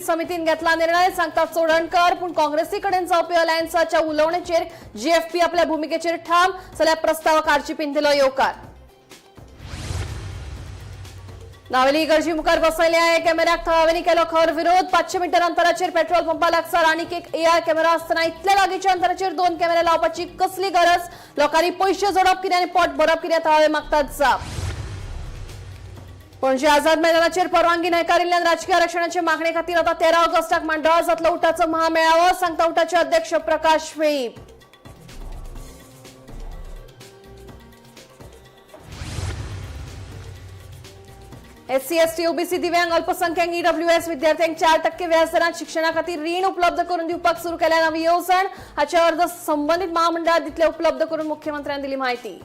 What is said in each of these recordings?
समितीन घेतला निर्णय, सांगतात चोडणकर. पूण काँग्रेसी कडेन जावपी अलायन्साच्या उलोवण्याचेर जीएफपी आपल्या भुमिकेचेर ठाम, जाल्यार प्रस्तावाक आरजीपीन दिलो येवकार. नावेली इगर्जी मुखार बसयल्या एआय कॅमेऱ्याक थळाव्यांनी केलो खर विरोध. 500 मिटर अंतराचेर पेट्रोल पंपा लागसार आनीक एक एआय कॅमेरा आसतना इतल्या लागींच्या अंतराचेर 2 कॅमेरे लावपाची कसली गरज? लोकांनी पयशे जोडप कितें आनी पोट भरप कितें? थळावे मागतात जाप. पणजे आझाद मैदानाचेर परवानगी न्हयकारिल्ल्यान राजकीय आरक्षणाचे मागणे खातीर आता 13 ऑगस्टाक मांडोळा जातलो उटाचो महामेळावो, सांगता उटाचे अध्यक्ष Prakash Velip. SC, ST, OBC, दिव्यांग, अल्पसंख्याक, ईडब्ल्यूएस विद्यार्थ्यांक 4% व्याजदरात शिक्षणा खातीर रीण उपलब्ध करून दिवपाक सुरू केल्या नवी येवजण. हाचे अर्ज संबंधित महामंडळात दितले उपलब्ध करून, मुख्यमंत्र्यांनी दिली माहिती.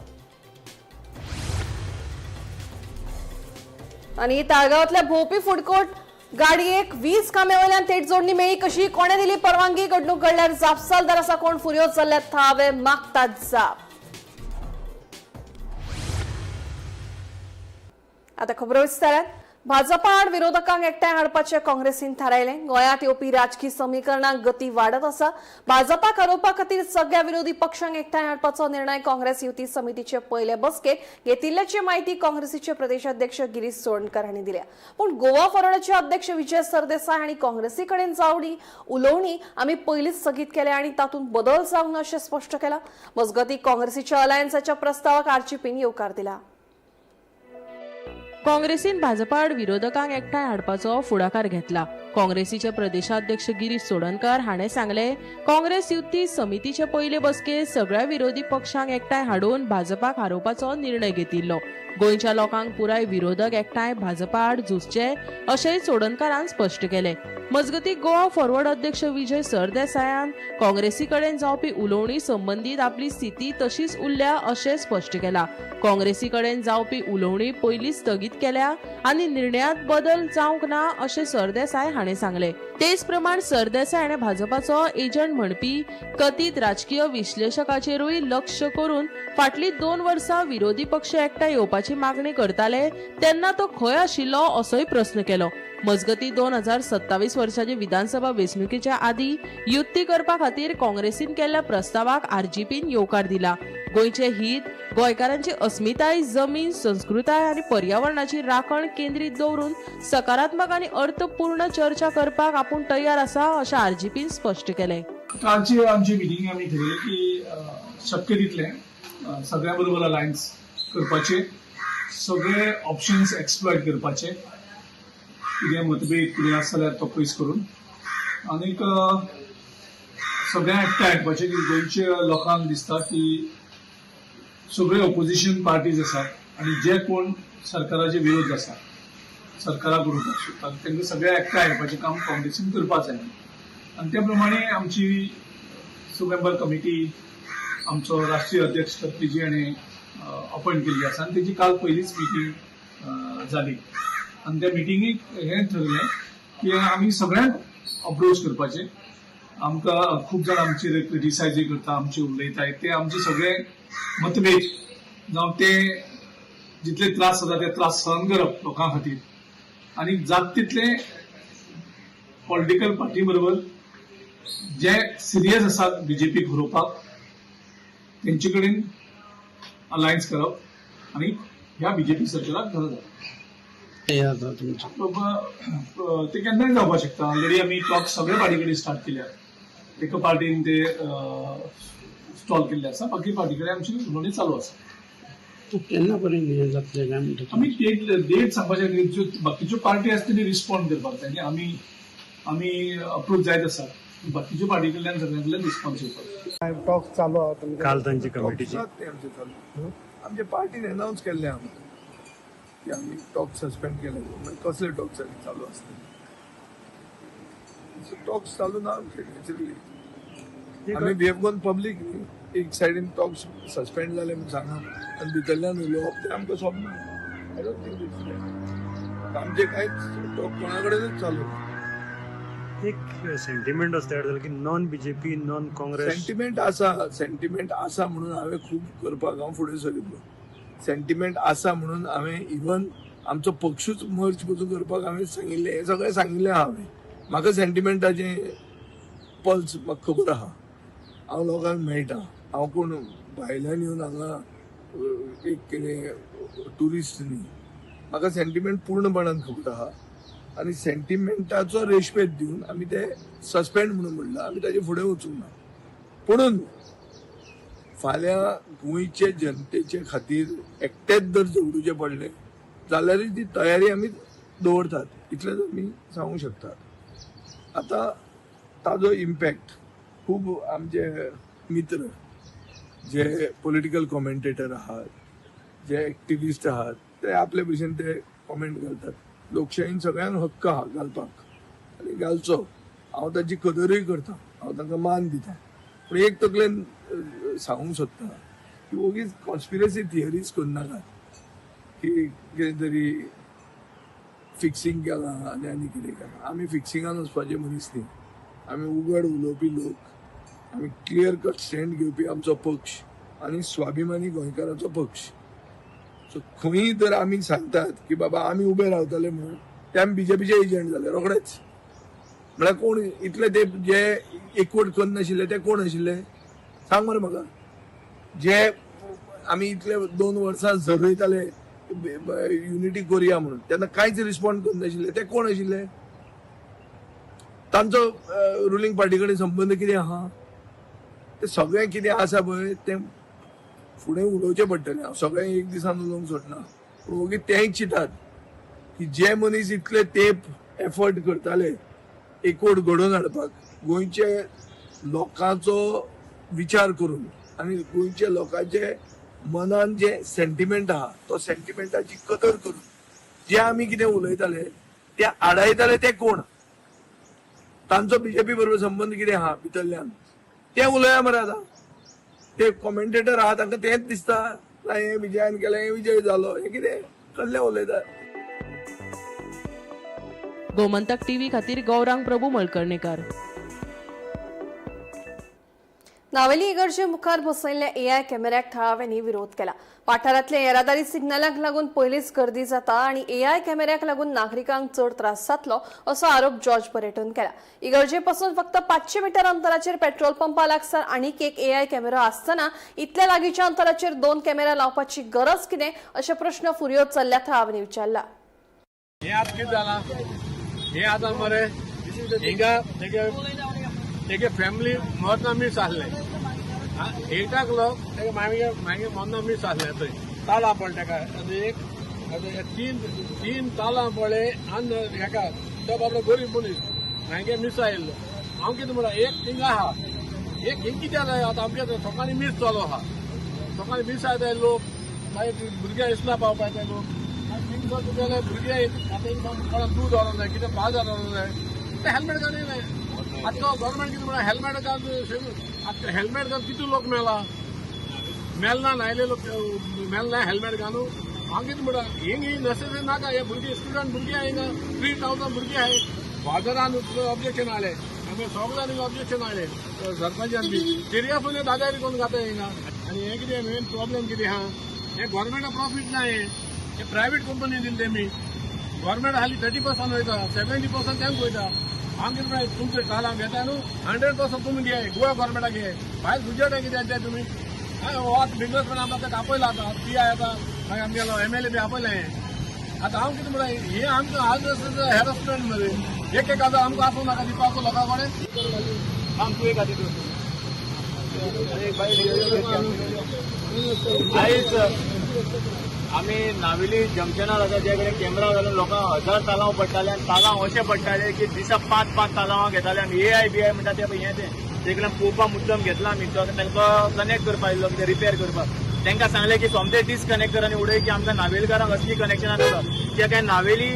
आणि ताळगावातल्या भोवपी फूड कोर्ट गाडयेक वीज खांब्या थेट जोडणी मेळ्ळी कशी? कोणे दिली परवानगी? घडणूक घडल्यार जापसालदार असा कोण? फुर्योज जाल्ल्या थळावे मागतात जाप. आता खबरो विस्तारात. भाजपा आड विरोधकांक एकठांय हाडपाचें काँग्रेसीन थारायलें. गोंयांत येवपी राजकी समीकरणांक गती वाडत आसा. भाजपाक हरोवपा खातीर सगळ्या विरोधी पक्षांक एकठांय हाडपाचो निर्णय काँग्रेस युती समितीचे पयले बसकेत घेतिल्ल्याची माहिती काँग्रेसीचे प्रदेशाध्यक्ष गिरीश चोडणकर हांणी दिल्या. पूण गोवा फॉरवर्डाचे अध्यक्ष विजय सरदेसाय हांणी काँग्रेसी कडेन जावणी उलोवणी आमी पयलींच स्थगीत केल्या आनी तातूंत बदल जावंक ना अशें स्पश्ट केलां. मजगतीं काँग्रेसीच्या अलायन्साच्या प्रस्तावाक आरजीपीन येवकार दिला. काँग्रेसीन भाजपा आड विरोधकांक एकठांय हाडपाचो फुडाकार घेतला. काँग्रेसीचे प्रदेशाध्यक्ष गिरीश चोडणकर हाणें सांगलें, काँग्रेस युती समितीचे पयले बसकेत सगळ्या विरोधी पक्षांक एकठांय हाडून भाजपाक हारोवपाचो निर्णय घेतिल्लो. गोंयच्या लोकांक पुराय विरोधक एकठांय भाजपा आड झुजचे अशेंय चोडणकारान स्पश्ट केलें. मजगतीं गोवा फॉरवर्ड अध्यक्ष विजय सरदेसायान काँग्रेसी कडेन जावपी उलोवणी संबंदीत आपली स्थिती तशीच उरल्या अशें स्पश्ट केलां. काँग्रेसी कडेन जावपी उलोवणी पयलींच स्थगीत केल्या आनी निर्णयांत बदल जावंक ना अशें सरदेसाय हाणें सांगलें. तेच प्रमाण सरदेसाय हाणें भाजपाचो एजंट म्हणपी कथीत राजकीय विश्लेशकाचेरूय लक्ष करून फाटलीं 2 वर्सां विरोधी पक्ष एकठांय येवपाची मागणी करताले तेन्ना तो खंय आशिल्लो असोय प्रस्न केलो. मजगतीं 2027 वर्साचे विधानसभा वेंचणुकेच्या आदी युती करपा खातीर काँग्रेसीन केल्ल्या प्रस्तावाक आरजीपीन येवकार दिला. गोंयचे हित, गोंयकारांची अस्मिताय, जमीन, संस्कृताय आनी पर्यावरणाची राखण केंद्रीत दवरून सकारात्मक आनी अर्थपूर्ण चर्चा करपाक आपूण तयार आसा अशें आरजीपीन स्पश्ट केलें. कालची आमची मिटींग आमी ठरयलें की शक्य तितलें सगळ्यां बरोबर अलायन्स करपाचे, सगळे ऑप्शन्स एक्सप्लॉयट करपाचे, कितें मतभेद कितें आसा जाल्यार तो पयस करून आनीक सगळ्यांक एकठांय हाडपाचें की गोंयच्या लोकांक दिसता की सगळे ऑपोजिशन पार्टीज आसात आनी जे कोण सरकाराचे विरोध आसा, सरकाराक उडोवपाक सोदतात, तांकां सगळ्या एकठांय हाडपाचें काम काँग्रेसीन करपाक जाय. आनी त्या प्रमाणे आमची 6 मेंबर कमिटी आमचो राष्ट्रीय अध्यक्ष खतपीजी हाणें अपॉयंट केल्ली आसा आनी तेजी काल पयलीच मिटींग जाली. आनी त्या मिटिंगेक हें ठरलें की आमी सगळ्यांक अप्रोच करपाचें. आमकां खूब जाण आमचेर क्रिटिसायजूय करता, आमचे उलयताय, ते आमचे सगळे मतभेद जावं ते जितले त्रास जाता ते त्रास सहन करप लोकां खातीर आनी जाता तितले पॉलिटिकल पार्टी बरोबर जे सिरियस आसात बीजेपीक हरोवपाक तेंचे कडेन अलायन्स करप आनी ह्या बीजेपी सरकाराक घरा धाडप. ते केन्नाय जावपाक शकता. ऑलरेडी आमी टॉक सगळे पार्टी कडेन स्टार्ट केल्या. एका पार्टीन ते स्टॉल केल्ले आसा, बाकी पार्टी कडेन आमची उलोवणी चालू आसा. केन्ना पर्यंत हें जातलें काय म्हणटा? आमी डेट सांगपाचें, ज्यो बाकीच्यो पार्टी आसा तेणी रिस्पॉन्ड करपाक जाय आनी आमी अप्रोच जायत आसा. बाकीच्यो पार्टी कडल्यान सगळ्यां कडल्यान रिस्पॉन्स येवपाक. टॉक चालू आहा काल तांची कमिटीची आमचे चालू, आमचे पार्टीन अनाउन्स केल्ले आमकां की आमी टॉक सस्पेंड केले. मागीर कसले टॉक चालू आसले? टॉक्स चालू ना आमचे नॅचरली. आमी we have gone public न्ही. एक सायडीन टॉक्स सस्पेंड जाले म्हूण सांगा आनी भितरल्यान उलोवप तें आमकां सोबना. I don't think it's आमचे कांयच टॉक कोणा कडेनूच चालू ना. एक सेंटिमेंट असो तयार जालो की non BJP non Congress. Sentiment आसा, सेंटिमेंट आसा म्हणून हांवें खूब करपाक हांव फुडें सरिल्लो. सेंटिमेंट आसा म्हणून हांवें इवन आमचो पक्षूच मर्ज पसून करपाक हांवें सांगिल्लें, हें सगळें सांगिल्लें हांवें. म्हाका सेंटिमेंटाचें पल्स म्हाका खबर आहा. हांव लोकांक मेळटा. हांव कोण भायल्यान येवन हांगा एक कितें ट्युरिस्ट न्ही. म्हाका सेंटिमेंट पूर्णपणान खबर आहा आनी सेंटिमेंटाचो रेशपेद दिवन आमी ते सस्पेंड म्हणून म्हणलां. आमी ताजे फुडें वचूंक ना. पुणून फाल्यां गोंयचे जनतेचे खातीर एकटेच जर झगडुचें पडलें जाल्यारूय ती तयारी आमी दवरतात, इतलेंच आमी सांगूंक शकतात. आतां ताजो इम्पॅक्ट खूब आमचे मित्र जे पॉलिटिकल कॉमेंटेटर आहात, जे एक्टिविस्ट आहात, ते आपले भशेन ते कॉमेंट घालतात. लोकशाहीन सगळ्यांक हक्क आहा घालपाक आनी घालचो. हांव ताची कदरूय करता, हांव तांकां मान दिता. पूण एक तकलेन सांगूंक सोदता की ओगीच कॉन्स्पिरसी थियरीज करनाकात की कितें तरी फिक्सिंग केलां आनी आनी कितें केलां. आमी फिक्सिंगान वचपाचे मनीस न्ही. आमी उगड उलोवपी लोक, आमी क्लियर कट स्टँड घेवपी आमचो पक्ष आनी स्वाभिमानी गोंयकाराचो पक्ष. सो खंयूय तर आमी सांगतात की बाबा आमी उबे रावतले म्हणून, ते आमी बीजेपीचे एजंट जाले रोखडेच. म्हळ्यार कोण इतले ते जे एकवट करनाशिल्ले ते कोण आशिल्ले सांग मरे म्हाका. जे आमी इतले 2 वर्सां झरयताले युनिटी करुया म्हणून, तेन्ना कांयच रिस्पॉन्ड करनाशिल्ले ते कोण आशिल्ले? तांचो रुलिंग पार्टी कडेन संबंद कितें आहा? ते सगळें कितें आसा पळय तें फुडें उलोवचें पडटलें. हांव सगळें एक दिसान उलोवंक सोदना, पूण ओगी तेंय चिंतात की जे मनीस इतले तेंप एफर्ट करताले एकवट घडोवन हाडपाक, गोंयचे लोकांचो विचार करून आनी गोंयच्या लोकांचे मनान जे सेंटिमेंट आहा तो सेंटिमेंटाची कदर करून जे आमी कितें उलयताले ते आडायताले ते कोण? तांचो बीजेपी बरोबर संबंद कितें आहा भितरल्यान ते उलया मरे. आतां ते कॉमेंटेटर आहा तांकां तेंच दिसता, हें विजयान केलें, हें विजय जालो, हें कितें कसलें उलयतात. गोमंतक टीव्ही खातीर गौरांग प्रभू मळकर्णेकर. नावेली इगर्जे मुखार बसयल्ल्या एआय कॅमेऱ्याक थळाव्यांनी विरोध केला. वाठारांतल्या येरादारी सिग्नलाक लागून पयलींच गर्दी जाता आनी एआय कॅमेऱ्याक लागून नागरिकांक चड त्रास जातलो असो आरोप जॉर्ज बरेटोन केला. इगर्जे पासून फक्त 500 मिटर अंतराचेर पेट्रोल पंपा लागसार आनीक एक एआय कॅमेरा आसतना इतल्या लागींच्या अंतराचेर 2 कॅमेरा लावपाची गरज कितें अशे प्रश्न फुरयोद चल्ल्या थळाव्यांनी विचारला. हे आतां कितें जालां, हे आतां मरे हिंगा तेगे फॅमिली मरना मीस आसलें, एटाक लोक तेगे मागीर मागीर मरना मीस आसलें. थंय तालां पडलें तेका, एक तीन तालां पडले आनी हेका तो बाबडो गरीब मनीस मागीर मीस आयिल्लो. हांव कितें म्हणटा, एक थिंगा आहा, एक हिंग कितें जाय आतां आमगे लोकांनी मीस चालू आहा, लोकांनी मीस आयताय लोक, मागीर भुरग्यां इस्ला पावपा येताय लोक, मागीर थिंगसर तुगेले भुरगे आतां कोणाक दूद व्हरोंक जाय, कितें बाजार व्हरोंक जाय, ते हेल्मेट घालून. आतां गव्हर्मेंट कितें म्हणटा, हेल्मेट घाल, आतां हेल्मेट घालून कितले लोक मेला, मेलना नायले लोक मेलना हेल्मेट घालून. हांव कितें म्हणटा, हिंग ही नेसेसरी नाका. हे भुरगे स्टुडंट भुरगे आहा हिंगा 3000 भुरगे आहाय. बाजारान ऑब्जेक्शन आयलें, आमी सगळ्यांनी ऑब्जेक्शन आयलें सरपंचान बी, तरी आसून दादागिरी करून घाता हिंगा. आनी हें कितें मेन प्रॉब्लेम कितें आहा, हें गव्हर्मेंटा प्रॉफीट ना, हें प्रायवेट कंपनी दिले तेमी. गव्हर्मेंट हाली 30% वयता, 70% तेंक वयता. हांव कितें म्हणटा, तुमचे तालां घेता न्हू 100% तुमी घेय, गोवा गव्हर्मेंटाक घेय, भायर गुजराताक कितें ते तुमी आतां बिजनेसमॅन आमकां ताका आपयला, आतां पी I आतां मागीर आमगेलो एम एल ए बी आपयलें. आतां हांव कितें म्हणटा, हें आमकां आज हॅरसमेंट मरे, एक एक आतां आमकां आसूं नाका दिवपाचो लोकां कडेन. आयज आमी नावेली जंक्शनार आसा, ज्या कडेन कॅमेरा घालून लोकांक 1000 तालांव पडटाले आनी तालांव अशे पडटाले की दिसा 5-5 तालांवां घेताले. आनी ए I B I म्हणटा ते हें तें ते पळोवपाक मुद्दम घेतला आमी, तो तांकां कनेक्ट करपाक आयिल्लो कितें रिपेर करपाक. तांकां सांगलें की सोमते डिसकनेक्ट कर आनी उडय की आमकां नावेलकारांक असली कनेक्शनां नाका. जे काय नावेली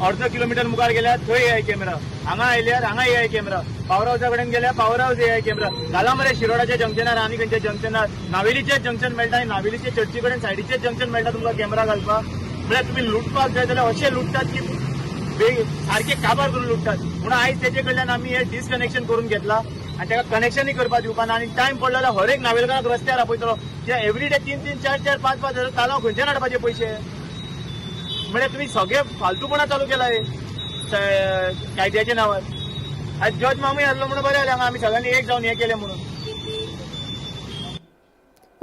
अर्द किलोमिटर मुखार गेल्यार थंय ए I camera, हांगा आयल्यार हांगा ए I camera, power हावसा कडेन गेल्यार power house A I camera घाला मरे. शिरोडाच्या जंक्शनार आनी खंयच्या जंक्शनार नावेलीचेच जंक्शन मेळटा आनी नावेलीचे चर्ची कडेन सायडीचेच जंक्शन मेळटा तुमकां कॅमेरा घालपाक. म्हळ्यार तुमी लुटपाक जाय जाल्यार अशे लुटतात की सारखे काबार करून लुटतात. म्हणून आयज तेजे कडल्यान आमी हे डिसकनेक्शन करून घेतला आनी ताका कनेक्शनूय करपाक दिवपा ना. आनी टायम पडलो जाल्यार हर एक नावेलकाराक रस्त्यार आपयतलो. कित्याक एवरी डे 3-3, 4-4, 5-5 हजार तालांव खंयच्यान हाडपाचे पयशे? म्हळ्यार तुमी सगळे फालतूपणा चालू केला हे कायद्याच्या नांवार. आयज जज मामूय आसलो म्हणून बरें जालें, हांगा आमी सगळ्यांनी एक जावन हें केलें म्हणून.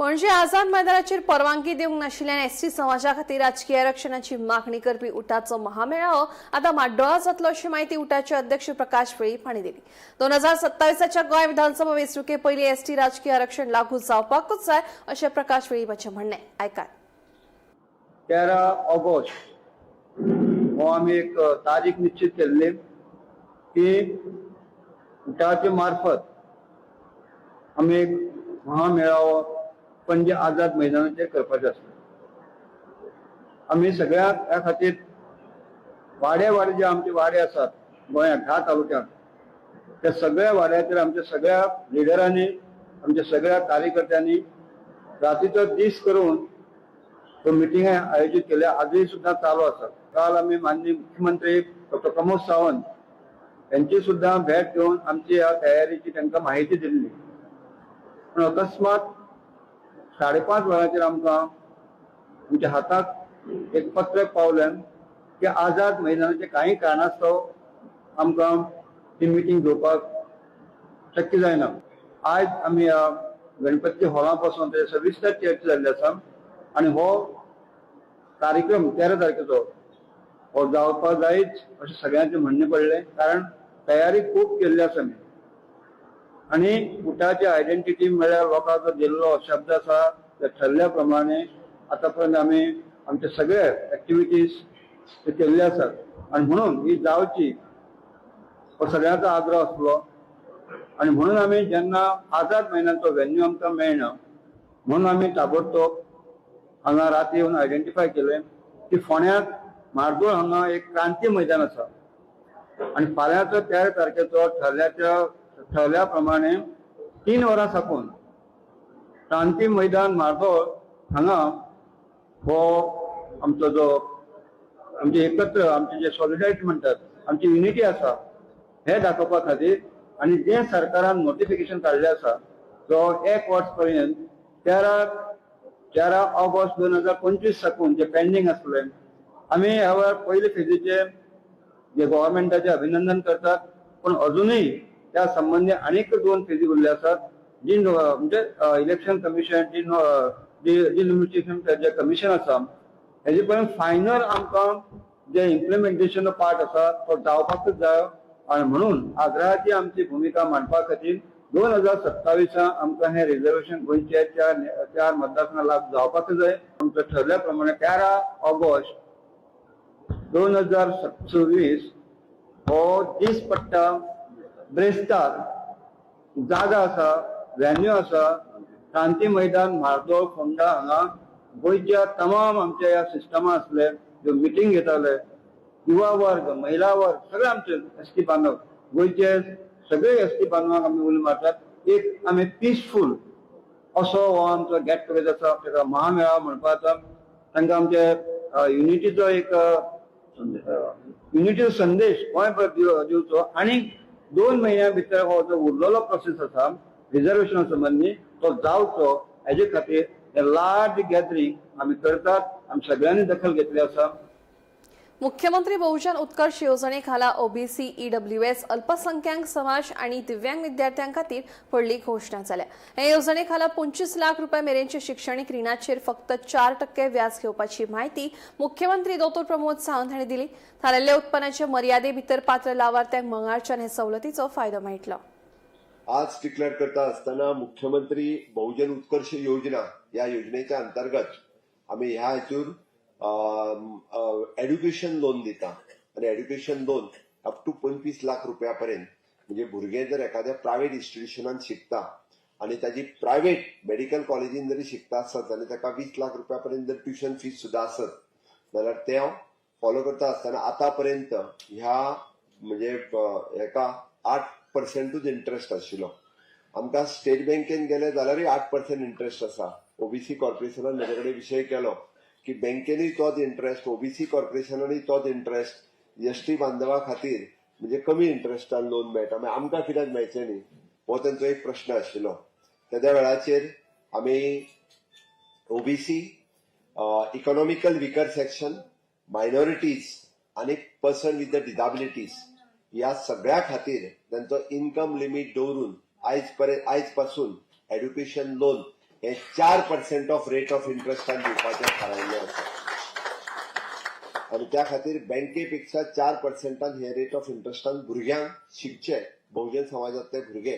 पणजे आझाद मैदानाचेर परवानगी दिवंक नाशिल्ल्यान एसटी समाजा खातीर राजकीय आरक्षणाची मागणी करपी उटाचो महामेळावो आतां म्हाड्डोळा जातलो अशी माहिती उटाचे अध्यक्ष प्रकाश वेळीप हांणी दिली. 2027च्या गोंय विधानसभा वेंचणुके पयलीं एसटी राजकीय आरक्षण लागू जावपाकूच जाय अशें प्रकाश वेळीपाचें म्हणणें. आयकात. 13 ऑगस्ट हो आमी एक तारीख निश्चित केल्ली की उटाचे मार्फत आमी एक महामेळावो पणजे आझाद मैदानाचेर करपाचें आसलें. आमी सगळ्यांक ह्या खातीर वाडे वाडे जे आमचे वाडे आसात गोंयांत 10 तालुक्यांत, त्या सगळ्या वाड्याचेर आमच्या सगळ्या लिडरांनी, आमच्या सगळ्या कार्यकर्त्यांनी रातीचो दीस करून तो मिटिंग आयोजीत केल्या, आजूय सुद्धा चालू आसा. काल आमी माननीय मुख्यमंत्री डॉक्टर प्रमोद सावंत यांची सुद्धा भेट घेवन आमची ह्या तयारीची तांकां माहिती दिल्ली. पूण अकस्मात 5:30 वरांचेर आमकां आमच्या हाताक एक पत्रक पावलें की आझाद मैदानाचे काही कारणास्तव आमकां ती मिटींग घेवपाक शक्य जायना. आयज आमी ह्या गणपती हॉला पासून ते सविस्तर चर्चा जाल्ली आसा आनी हो कार्यक्रम 13 तारखेचो हो जावपाक जायच अशें सगळ्यांचें म्हणणें पडलें, कारण तयारी खूब केल्ली आसा आमी. आनी उटाची आयडेंटिटी म्हळ्यार लोकांचो दिल्लो शब्द आसा ते ठरल्या प्रमाणे आतां पर्यंत आमी आमचे सगळे एक्टिविटीज ते केल्ले आसात आनी म्हणून ही जावची हो सगळ्यांचो आग्रह आसलो. आनी म्हणून आमी जेन्ना आझाद मैदानाचो व्हेन्यू आमकां मेळना म्हणून आमी ताबडतोब हांगा राती येवन आयडेंटिफाय केलें की फोंड्यांत म्हार्दोळ हांगा एक क्रांती मैदान आसा आनी फाल्यांचो 13 तारखेचो ठरल्या प्रमाणे 3 वरां साकून क्रांती मैदान म्हार्दोळ हांगा हो आमचो जो आमचे एकत्र आमचे जे सॉलिडारिटी म्हणटात, आमची युनिटी आसा हे दाखोवपा खातीर आनी जें सरकारान नोटिफिकेशन काडलें आसा तो 1 वर्स पर्यंत 13 ऑगस्ट 2025 साकून जे पेंडींग आसले आमी ह्या वेळार पयले फेजीचे जे गव्हर्मेंटाचे अभिनंदन करतात, पूण अजूनय त्या संबंदी आनीक 2 फेजी उरले आसात जी म्हणजे इलेक्शन कमिशन डिलिमिटेशन जे कमिशन आसा हेजे पर्यंत फायनल आमकां जे इम्प्लिमेंटेशन पार्ट आसा तो जावपाकूच जाय. आनी म्हणून आग्रहाची आमची भुमिका मांडपा खातीर 2027 आमकां हें रिजर्वेशन गोंयचे 4 मतदारसंघां लागू जावपाकूच जाय. आमचो ठरल्या प्रमाणे 13 ऑगस्ट 2026 हो दीस पडटा ब्रेस्तार, जागा आसा, व्हेन्यू आसा क्रांती मैदान म्हार्दोळ फोंडा हांगा गोंयच्या तमाम आमच्या ह्या सिस्टमा आसले ज्यो मिटींग घेताले, युवा वर्ग, महिला वर्ग, सगळे आमचे एस टी बांधव, गोंयचे सगळे एस टी बांधवांक आमी उलो मारतात. एक आमी पिसफूल असो हो आमचो गेट टुगेदर आसा, ताका महामेळावो म्हणपाचो, तांकां आमचे युनिटीचो एक युनिटीचो संदेश गोंयभर दिवचो. आनी 2 म्हयन्या भितर हो जो उरलेलो प्रोसेस आसा रिजर्वेशना संबंदी तो जावचो हेजे खातीर हे लार्ज गॅदरींग आमी करतात. आमी सगळ्यांनी दखल घेतली आसा. मुख्यमंत्री बहुजन उत्कर्ष योजनेखाला ओबीसी, ईडब्ल्यूएस, अल्पसंख्याक समाज आणि दिव्यांग विद्यार्थ्यां खातीर व्हडली घोषणा जाल्या. हे योजनेखाला 25 लाख रुपये मेरेनचे शिक्षणीक रिणाचेर फक्त 4% व्याज घेवपाची माहिती मुख्यमंत्री डॉ प्रमोद सावंत हांणी दिली. थारायल्ल्या उत्पन्नाचे मर्यादे भितर पात्र लावार्थ्यांक मंगळारच्यान हे सवलतीचो फायदो मेळटलो. आज डिक्लेअर करता असताना मुख्यमंत्री बहुजन उत्कर्ष योजना या योजनेच्या अंतर्गत आम्ही ह्या हेतून एड्युकेशन लोन दिता आणि education loan up to 25 lakh रुपया पर्यंत, म्हणजे भुरगें जर एखाद्या प्रायव्हेट इन्स्टिट्युशनान शिकता आणि ताजी प्रायव्हेट मेडिकल कॉलेजीन जरी शिकता आसत जाल्यार ताका 20 लाख रुपया पर्यंत जर ट्युशन फीस सुद्दां आसत जाल्यार तें फॉलो करता आसतना आतां पर्यंत ह्या म्हणजे हेका 8% इंट्रस्ट आशिल्लो. आमकां स्टेट बँकेन गेले जाल्यारूय 8% इंट्रस्ट आसा. ओबीसी कॉर्पोरेशनान म्हजे कडेन विशय केलो की बँकेनूय तोच इंट्रस्ट, ओबीसी कॉर्पोरेशनानूय तोच इंट्रस्ट, एसटी बांधवा खातीर म्हणजे कमी इंट्रस्टान लोन मेळटा, मागीर आमकां कित्याक मेळचें न्ही हो तेंचो एक प्रश्न आशिल्लो. तेद्या वेळाचेर आमी OBC, economical weaker section, minorities आनी पर्सन विथ the disabilities ह्या सगळ्या खातीर तांचो इन्कम लिमीट दवरून आयज पासून एड्युकेशन लोन हे 4% ऑफ रेट ऑफ इंट्रस्टान दिवपाचें थारायिल्लें आसा आनी त्या खातीर बँके पेक्षा 4% हे रेट ऑफ इंट्रस्टान भुरग्यांक शिकचे, बहुजन समाजांतले भुरगे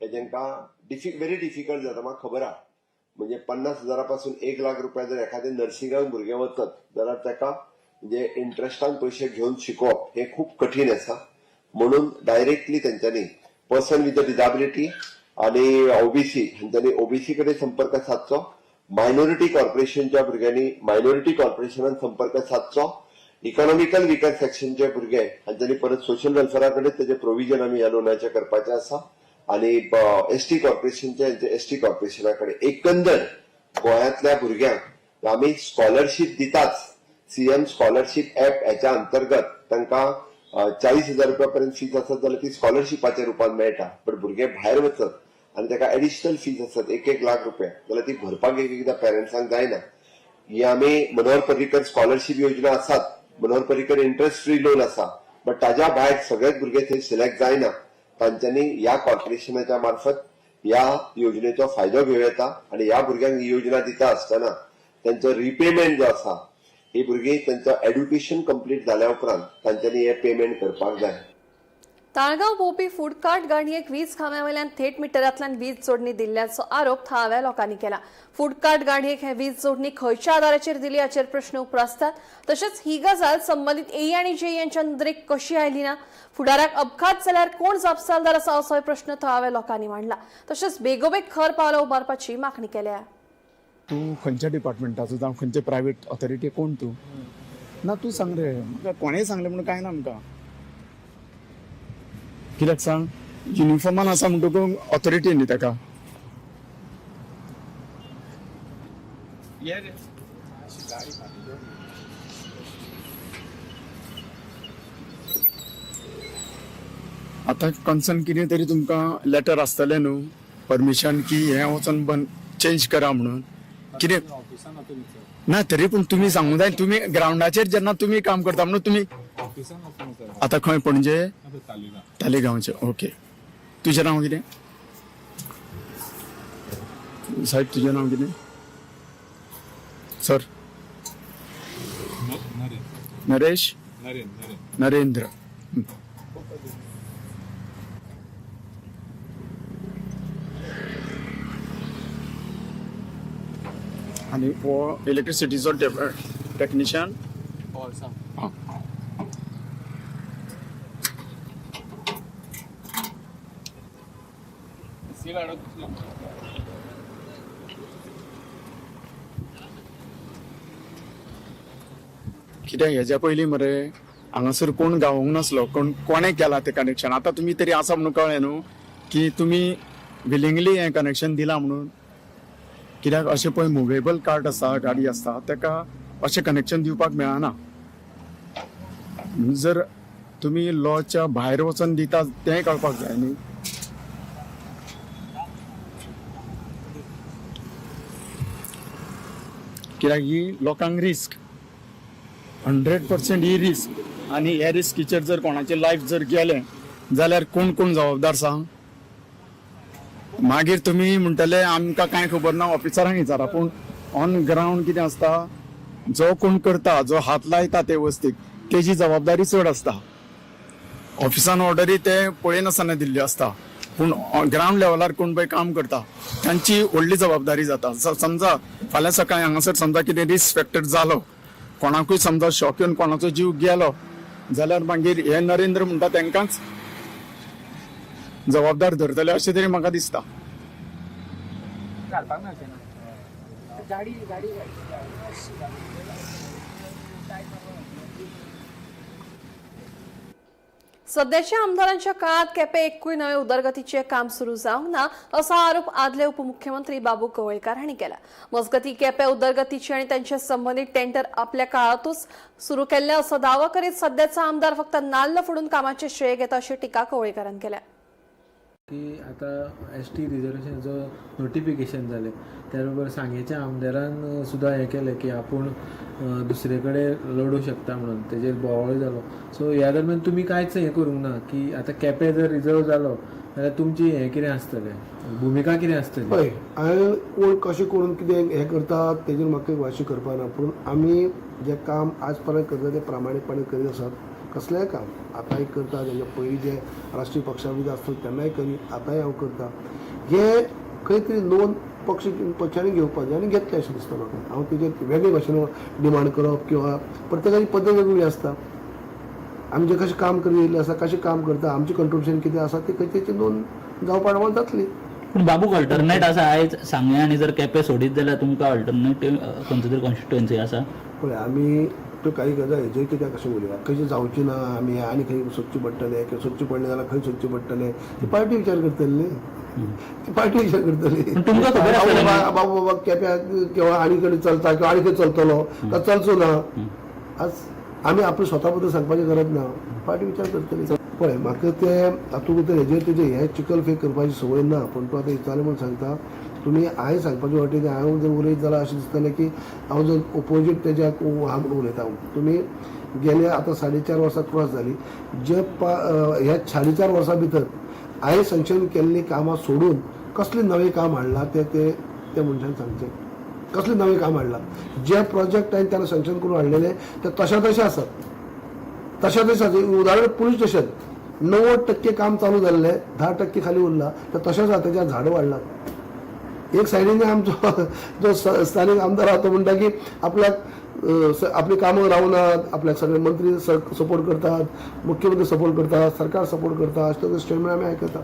हे तांकां व्हेरी डिफिकल्ट जाता. म्हाका खबर आहा, म्हणजे 50,000 पासून 1 लाख रुपया जर एखादें नर्सिंगाक भुरगें वचत जाल्यार ताका म्हणजे इंट्रस्टान पयशे घेवन शिकोवप हें खूब कठीण आसा. म्हणून डायरेक्टली तेंच्यांनी पर्सन विथ अ डिजाबिलिटी आनी ओबीसी हांच्यांनी ओबीसी कडेन संपर्क सादचो, मायनॉरिटी कॉर्पोरेशनच्या भुरग्यांनी मायनॉरिटी कॉर्पोरेशनान संपर्क सादचो, इकॉनॉमिकल विकर सेक्शनचे भुरगे हांच्यांनी परत सोशल वेलफेरा कडेन तेजें प्रोविजन आमी ह्या लोनाचें करपाचें आसा आनी एसटी कॉर्पोरेशनचे हांचे एसटी कॉर्पोरेशना कडेन. एकंदर गोंयांतल्या भुरग्यांक आमी स्कॉलरशीप दिताच. सीएम स्कॉलरशीप ऍप हेच्या अंतर्गत तांकां 40,000 रुपया पर्यंत फीज आसत जाल्यार ती स्कॉलरशिपाच्या रुपान मेळटा. पण भुरगे भायर वचत आनी ताका एडिशनल फीज आसत 1-1 लाख रुपया जाल्यार ती भरपाक एक एकदां पेरंट्सांक जायना. ही आमी मनोहर पर्रीकर स्कॉलरशीप योजना आसात, Manohar Parrikar interest free loan आसा, बट ताज्या भायर सगळेच भुरगे थंय सिलेक्ट जायना. तांच्यांनी ह्या कॉर्पोरेशनाच्या मार्फत ह्या योजनेचो फायदो घेवं येता आनी ह्या भुरग्यांक ही योजना दिता आसतना तांचो रिपेमेंट जो आसा, ही भुरगीं तांचो एड्युकेशन कंप्लीट जाल्या उपरांत तांच्यांनी हे पेमेंट करपाक जाय. ताळगांव भोंवपी फूड कार्ट गाडयेक वीज खांब्यावेल्यान थेट मिटरांतल्यान वीज जोडणी दिल्ल्याचो आरोप थळाव्या लोकांनी केला. फूड कार्ट गाडयेक हे वीज जोडणी खंयच्या आदाराचेर दिली हाचेर प्रश्न उप्रासतात. तशेंच ही गजाल संबंदीत एई आनी जेई यांच्या नदरेक कशी आयली ना, फुडाराक अपघात जाल्यार कोण जापसालदार आसा असोय प्रश्न थळाव्या लोकांनी मांडला. तशेंच बेगोबेग खर पावलां उबारपाची मागणी केल्या. तूं खंयच्या डिपार्टमेंटाचो जावं खंयचे प्रायवेट ऑथॉरिटी कोण तूं ना तूं सांग रे. म्हाका कोणेय सांगलें म्हणून कांय ना आमकां. कित्याक सांग, युनिफॉर्मान आसा म्हणटकूच ऑथॉरिटी न्ही ताका. आतां कन्सर्न कितें तरी तुमकां लेटर आसतलें न्हू परमिशन की हें वचोन बंद चेंज करा म्हणून कितें ना तरी पूण तुमी सांगूंक जाय. तुमी ग्रावंडाचेर जेन्ना तुमी काम करता म्हणून तुमी आतां खंय पणजे तालिगांवचे. ओके, तुजें नांव कितें साहेब? तुजें नांव कितें सर? नरेश नरेंद्र. आनी हो इलेक्ट्रिसिटीचो टेक्निशियन. हां, कित्याक हेज्या पयलीं मरे हांगासर कोण गावोंक नासलो, कोण कोणें केलां तें कनेक्शन. आतां तुमी तरी आसा म्हणून कळ्ळें न्हू की तुमी विलिंगली हें कनेक्शन दिलां म्हणून. कित्याक अशें पळय मुवेबल कार्ट आसा, गाडी आसता, ताका अशें कनेक्शन दिवपाक मेळना. जर तुमी लॉच्या भायर वचून दिता तेंय कळपाक जाय न्ही. कित्याक ही लोकांक रिस्क 100% ही रिस्क आनी ह्या रिस्कीचेर जर कोणाचें लायफ जर गेलें जाल्यार कोण कोण जबाबदार सांग. मागीर तुमी म्हणटले आमकां कांय खबर ना, ऑफिसरांक विचारा. पूण ऑन ग्रावंड कितें आसता, जो कोण करता, जो हात लायता ते वस्तीक, तेजी जबाबदारी चड आसता. ऑफिसान ऑर्डरी ते पळयनासतना दिल्ल्यो आसता, पूण ग्रावंड लेवलार कोण पळय काम करता तांची व्हडली जबाबदारी जाता. समजा फाल्यां सकाळी हांगासर समजा कितें रिस्क फॅक्टर जालो, कोणाकूय समजा शॉक येवन कोणाचो जीव गेलो जाल्यार मागीर हे नरेंद्र म्हणटा तांकांच जबाबदार धरतले अशें तरी म्हाका दिसता. सध्याच्या आमदारांच्या काळात केपें एकूय नवें उदरगतीचें काम सुरू जावंक ना असो आरोप आदले उपमुख्यमंत्री बाबू कवळेकार हांणी केला. मजगतीं केपें उदरगतीचे आनी तांचे संबंदीत टेंडर आपल्या काळांतूच सुरू केल्ले असो दावो करीत सध्याचा आमदार फक्त नाल्ल फोडून कामाचे श्रेय घेता अशी टिका कवळेकारान केल्या. की आतां एस टी रिजर्वेशनाचो नोटिफिकेशन जालें, त्या बरोबर सांगेच्या आमदारान सुद्दां हें केलें की आपूण दुसरे कडेन लडूं शकता म्हणून, तेजेर बोवाळ जालो. सो ह्या दरम्यान तुमी कांयच हें करूंक ना की आतां केपें जर रिजर्व जालो जाल्यार तुमची हें कितें आसतलें, भुमिका कितें आसतली? पळय, हांवें कोण कशें करून कितें हें करता तेजेर म्हाका भाश्य करपा ना, पूण आमी जें काम आज पर्यंत करता तें प्रामाणीकपणान करीत आसात. कसलेंय काम आतांय करता, तेज्या पयलीं जे राष्ट्रीय पक्षा भितर आसता तेन्नाय करी, आतांय हांव करता. हें खंय तरी नोंद पक्षांनी घेवपाक जाय आनी घेतलें अशें दिसता म्हाका. हांव तेजेर वेगळे भाशेन डिमांड करप किंवा प्रत्येकाची पद्दत वेगवेगळी आसता. आमी जें कशें काम करीत येयल्लें आसा, कशें काम करता, आमचें कंट्रिब्युशन कितें आसा तें खंय तेची नोंद जावपा प्रमाण जातली. पूण बाबूक अल्टरनेट आसा आयज सांगें आनी जर केपें सोडीत जाल्यार तुमकां अल्टरनेटीव खंयचो तरी कॉन्स्टिट्युएन्सी आसा? पळय, आमी त्यो काही गजाल हेजेर कित्याक कशें उलया, कशें जावची ना, आमी आनी खंय सोदचें पडटलें किंवा सोदचें पडलें जाल्यार खंय सोदचें पडटलें ती पार्टी विचार करतली न्ही, ती पार्टी विचार करतली. तुमकां खबर आसतलें न्ही? बाबू बाबा केप्याक किंवा आनी कडेन चलता किंवा आनी खंय चलतलो काय चलचो ना, आज आमी आपल्या स्वता बद्दल सांगपाची गरज ना, पार्टी विचार करतली. पळय, म्हाका तें हातूंत भितर हेजेर तेजें हें चिकल फेक करपाची संवय ना, पूण तूं आतां विचारलें म्हूण सांगता. तुमी हांवें सांगपाचे वाटेन हांव जर उलयत जाल्यार अशें दिसतलें की हांव जर ओपोजीट तेज्या आहा म्हूण उलयता. तुमी गेले आतां 4.5 वर्सां क्रॉस जाली, जे ह्या 4.5 वर्सां भितर हांवें सँक्शन केल्लीं कामां सोडून कसलें नवें काम हाडलां तें ते मनशान सांगचें. कसलें नवें काम हाडलां, जे प्रोजेक्ट हांवें तेन्ना सँक्शन करून हाडलेले ते तशें तशें आसात, तशें तशें आसा. उदाहरण पुलीस स्टेशन 90% काम चालू जाल्लें, 10% खाली उरलां, ते तशेंच आसा, तेज्या झाडां वाडलां. एक सायडीन आमचो जो स्थानीक आमदार आहा तो म्हणटा की आपल्याक आपली कामां रावनात, आपल्याक सगळे मंत्री सपोर्ट करतात, मुख्यमंत्री सपोर्ट करतात, सरकार सपोर्ट करता, अशें तरेचे स्टेटमेंट आमी आयकता.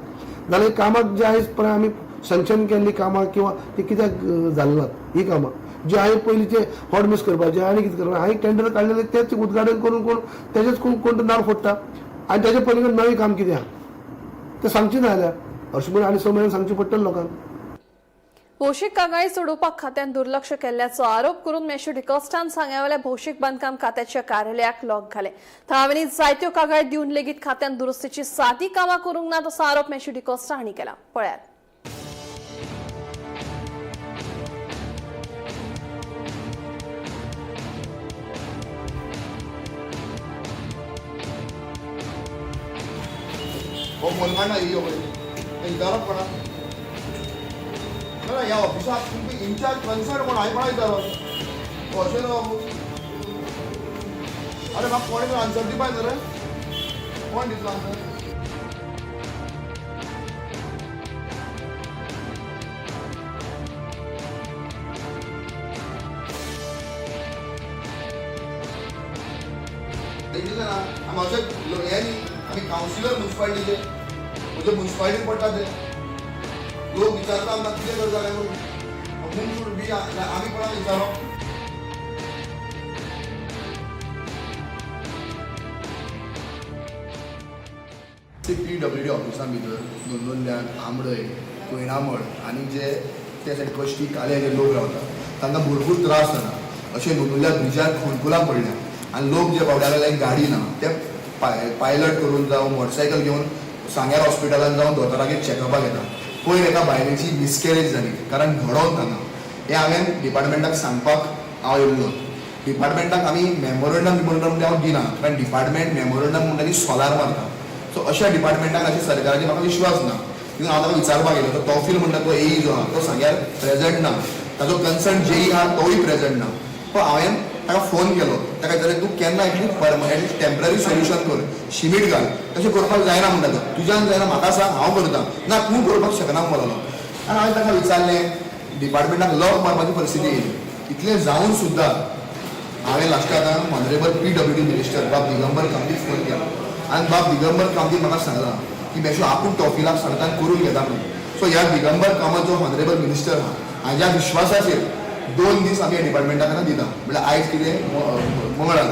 जाल्यार कामाक जे आयज पर्यंत आमी सँक्शन केल्लीं कामां किंवा ती कित्याक जाली नात, ही कामां जे हांवें पयलींचे हॉट मिस करपाचें आनी कितें करपाचें, हांवें टेंडर काडलेलें तेच उद्घाटन करून कोण तेजेच कोण नार फोडटा आनी तेजे पलीकडे नवें काम कितें आहा तें सांगचें ना जाल्यार अशें म्हणून आनी 6 म्हयन्यान सांगचें पडटलें लोकांक. भौशीक कागाळी सोडोवपाक खात्यान दुर्लक्ष केल्ल्याचो आरोप करून मेशू डिकॉस्टान सांग्यावेल्या भौशीक बांदकाम खात्याच्या कार्यालयाक लॉक घाले. थळाव्यांनी जायत्यो कागाळी दिवन लेगीत खात्यान दुरुस्तीची सादी कामां करूंक नात असो आरोप मेशू डिकॉस्टा हांणी केला. पळयात. हो मोलकांड आयिल्लो पळय विचारप कोणाक ना, ह्या ऑफिसाक तुमकां इन्चार्ज कन्सर्न कोण हांवें कोणाक विचारप अशें न्हू बाबू. अरे म्हाका कोणें आन्सर दिवपाक जाय रे, कोण दितलो आन्सर? ना आमी अशें हें न्ही, आमी कावन्सिलर मुन्सिपालिटीचे, म्हणजे मुन्सिपालिटी पडटा ते लोक विचारता आमकां कितें करता काय म्हणून, हूम should be आमी कोणाक विचारप? पी डब्ल्यू डी ऑफिसा भितर नोंदोल्ल्यान आमडय, कोयणामळ आनी जे त्या सायड कश्टी काले जे लोक रावतात तांकां भरपूर त्रास जाला. अशें नोंदुल्ल्या ब्रिजार खोणकुलां पडल्या आनी लोक जे बावड्याक लायक गाडी ना ते पायलट करून जावं मोटरसायकल घेवन सांग्यार हॉस्पिटलान जावं दोतोरागेर चॅकअपाक येता. पयर एका बायलेची मिसकॅरेज जाली कारण घडोवन तांगा. हें हांवें डिपार्टमेंटाक सांगपाक हांव येयल्लो. डिपार्टमेंटाक आमी मेमोरंडम बिमोरंडम हांव दिना कारण डिपार्टमेंट मेमोरंडम म्हणटा ती सोलार मारता. सो अशा डिपार्टमेंटाक अशें सरकाराचेर म्हाका विश्वास ना. इवन हांव ताका विचारपाक गेलो तो तोफील म्हणटा तो एई जो आहा तो सांग्यार प्रेजंट ना, ताजो कन्सर्न जेई आहा तोवूय प्रेजंट ना. सो हांवें ताका फोन केलो, ताका विचारलें तूं केन्ना at least at least temporary solution कर, शिमीट घाल, तशें करपाक जायना म्हणटा तो, तुज्यान जायना म्हाका सांग हांव करता, ना तूं करपाक शकना म्हणलो. आनी हांवें ताका विचारलें, डिपार्टमेंटाक लॉक मारपाची परिस्थिती येयली. इतलें जावन सुद्दां हांवें लास्टाक आतां ऑनरेबल पीडब्ल्यूडी मिनिस्टर बाब दिगंबर कामतीक फोन केलो आनी बाब दिगंबर कामतीन म्हाका सांगलां की बेशो आपूण टॉफिलाक सांगता आनी करून घेता म्हणून. सो ह्या दिगंबर कामत जो ऑनरेबल मिनिस्टर आहा हाज्या विश्वासाचेर 2 दीस आमी ह्या डिपार्टमेंटाक आतां दिता. म्हणल्यार आयज कितें मंगळार,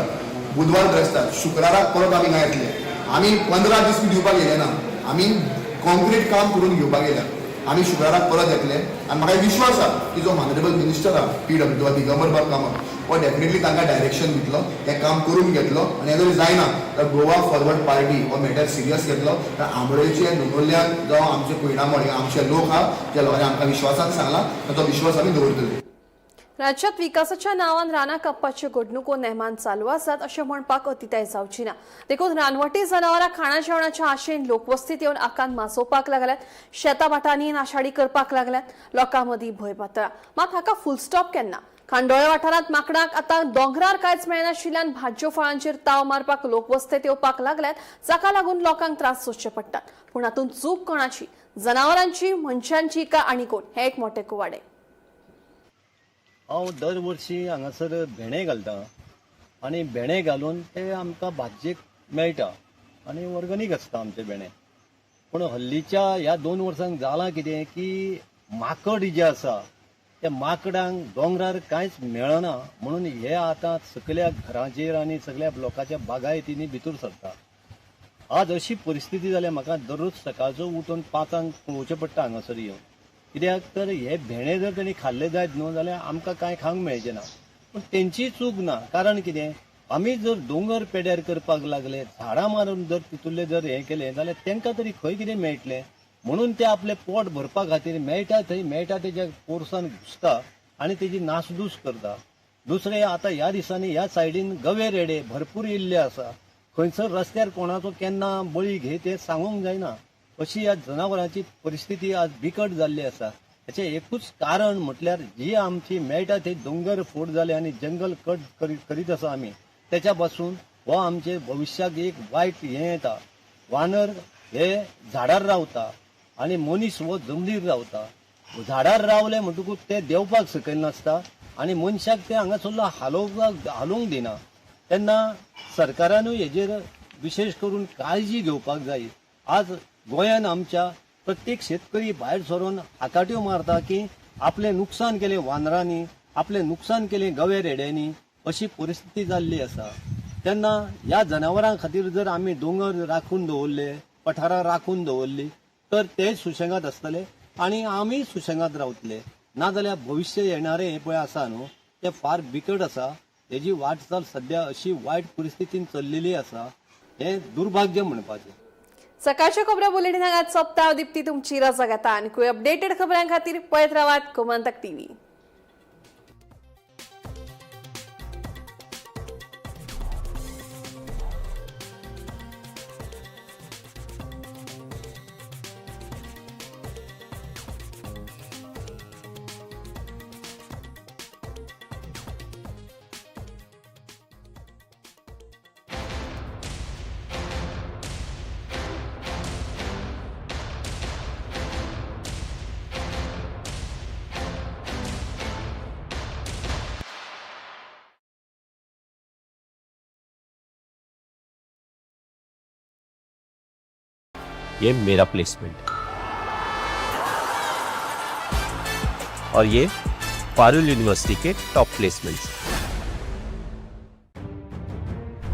बुधवार ब्रेस्तार, शुक्राराक परत आमी हांगा येतले. आमी 15 दीस बी दिवपाक गेले ना, आमी कॉन्क्रीट काम करून घेवपाक गेल्या. आमी शुक्राराक परत येतले आनी म्हाका विश्वास आसा की जो ऑनरेबल मिनिस्टर आहा पीडब्ल्यू दिगंबर बाब कामत हो डेफिनेटली तांकां डायरेक्शन दितलो, हें काम करून घेतलो आनी हें जर जायना तर गोवा फॉरवर्ड पार्टी हो मॅटर सिरियस घेतलो. कारण आंबोळेचे नोनोल्यान जावं आमचे कोयणामळ हे आमचे लोक आहा ज्या लोकांनी आमकां विश्वासान सांगला ताचो विश्वास आमी दवरतले. राज्यात विकासाच्या नावान रानां कापपाच्यो घडणुको नेमान चालू आसात अशें म्हणपाक अतिताय जावची ना. देखून रानवटी जनावरां खाणा जेवणाच्या आशेन लोकवस्तीत येवन आकांत मासोवपाक लागल्यात, शेतां भाटांनी नाशाडी करपाक लागल्यात, लोकां मदीं भंय पातळा. मात हाका फुल स्टॉप केन्ना? खांडोळे वाठारांत माकडांक आतां दोंगरार कांयच मेळनाशिल्ल्यान भाजयो फळांचेर ताव मारपाक लोकवस्तेत येवपाक लागल्यात, जाका लागून लोकांक त्रास सोंसचे पडटात. पूण हातूंत चूक कोणाची? जनावरांची, मनशांची काय आनी कोण? हें एक मोटें कुवाडें. हांव दरवर्षी हांगासर भेंडे घालता आनी भेंडे घालून ते आमकां भाजयेक मेळटा आनी ऑर्गेनीक आसता आमचे भेंडे. पूण हल्लीच्या ह्या 2 वर्सांक जालां कितें की माकड जे आसा त्या माकडांक दोंगरार कांयच मेळना म्हणून हे आतां सगल्या घरांचेर आनी सगल्या लोकांच्या बागायतींनी भितर सरता. आज अशी परिस्थिती जाल्या म्हाका दररोज सकाळचो उठून 5 पळोवचें पडटा हांगासर येवन, कित्याक तर हे भेंडे जर तेणी खाल्ले जायत न्हू जाल्यार आमकां कांय खावंक मेळचें ना. पूण तेंची चूक ना, कारण कितें आमी जर दोंगर पेड्यार करपाक लागले, झाडां मारून जर तितूंतलें जर हें केलें जाल्यार तेंकां तरी खंय कितें मेळटलें म्हणून ते आपलें पोट भरपा खातीर मेळटा थंय मेळटा तेज्या पोरसान घुसता आनी तेजी नासधूस करता. दुसरें आतां ह्या दिसांनी ह्या सायडीन गवे रेडे भरपूर येयल्ले आसा, खंयसर रस्त्यार कोणाचो केन्ना बळी घे तें सांगूंक जायना. अशी ह्या जनावरांची परिस्थिती आज बिकट जाल्ली आसा. हाचें एकूच कारण म्हटल्यार जी आमची मेळटा ते दोंगर फोड जाले आनी जंगल कट करीत आसा आमी, तेच्या पासून हो आमचे भविश्याक एक वायट हें येता. वानर हे झाडार रावता आनी मनीस हो जमनीर रावता. झाडार रावले म्हणटकूच ते देंवपाक सकयल नासता आनी मनशाक ते हांगासरलो हालोवंक दिना. तेन्ना सरकारानूय हेजेर विशेश करून काळजी घेवपाक जाय. आज गोंयान आमच्या प्रत्येक शेतकरी भायर सरून आकाट्यो मारता की आपलें नुकसान केलें वानरांनी, आपलें नुकसान केलें गवे रेड्यांनी, अशी परिस्थिती जाल्ली आसा. तेन्ना ह्या जनावरां खातीर जर आमी दोंगर राखून दवरले, पठारां राखून दवरली तर ते सुशेगाद आसतले आनी आमी सुशेगाद रावतले. नाजाल्यार भविश्य येणारें हें पळय आसा न्हू तें फार बिकट आसा. हेजी वाटचाल सद्या अशी वायट परिस्थितीन चल्लेली आसा, हें दुर्भाग्य म्हणपाचें. सकाळच्या खबरां बुलेटिन हांगाच सोंपता. दीप्ती तुमची रजा घेता आनी अपडेटेड खबरां खातीर पळयत रावात गोमंतक टीव्ही. ये मेरा प्लेसमेंट और ये Parul university K top placements.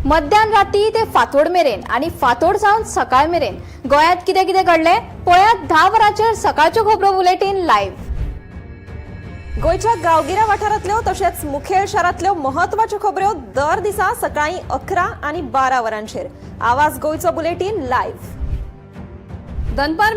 मध्यान राती ते फातोड मेरेन आणि फातोड जावन सकाळ मेरेन गोंयांत कितें कितें घडलें पळयात 10 वरांचेर सकाळच्यो खबरो बुलेटीन लायव्ह। गोंयच्या गांवगिऱ्या वाठारांतल्यो तशेंच मुखेल शारांतल्यो महत्वाच्यो खबऱ्यो दर दिसा सकाळीं 11 आनी 12 वरांचेर आवाज गोंयचो बुलेटीन लायव्ह। दनपार